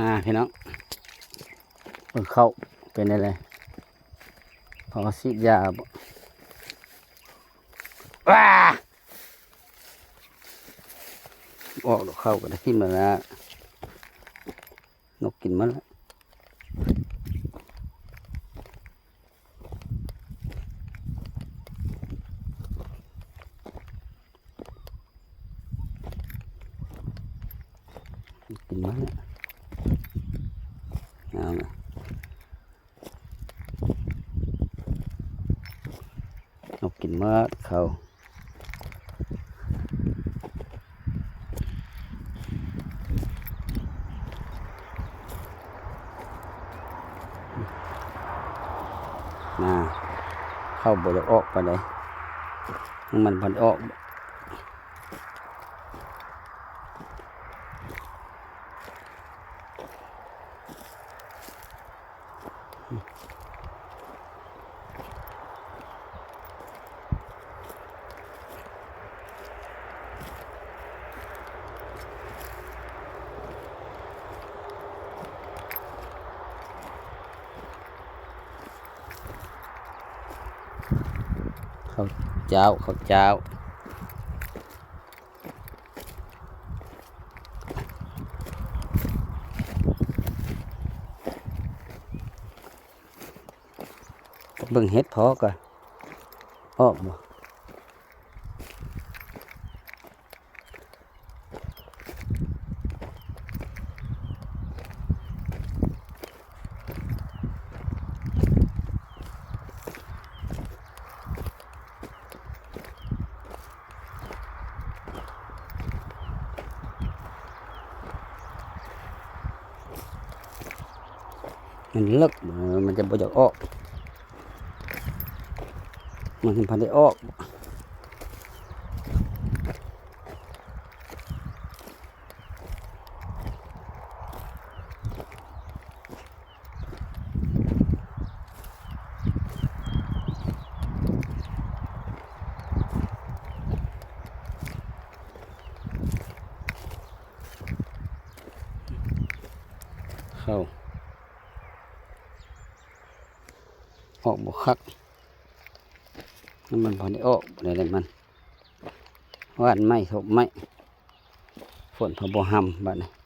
ນາພີ່ນ້ອງ ເບິ່ງເຂົ້າເປັນແນວໃດ ພໍສີດຢາບໍ່? ວ້າ! ອອກດອກ ເຂົ້າກໍໄດ້ກິນໝົດແລ້ວ ນົກກິນໝົດແລ້ວ. ກິນມາແລ້ວ ເອົາລະ ນົກກິນໝົດເຂົ້າ ນາ ເຂົ້າບໍ່ຢາກອອກປານໃດ ມັນບໍ່ອອກ. ເຂົ້າຈ້າວ ເຂົ້າຈ້າວ ເບິ່ງເຫັດພໍກະອອກບໍ່? ມັນເລິກ ມັນຈະບໍ່ຢາກອອກ ມັນພັນໄດ້ອອກ. ເຂົ້າ ອອກບໍ່ຄັກ ມັນບໍ່ໄດ້ອອກ ແນວໃດມັນ ຫວ່ານໃໝ່ ທົບໃໝ່ ຝົນກໍບໍ່ຮຳບາດນີ້.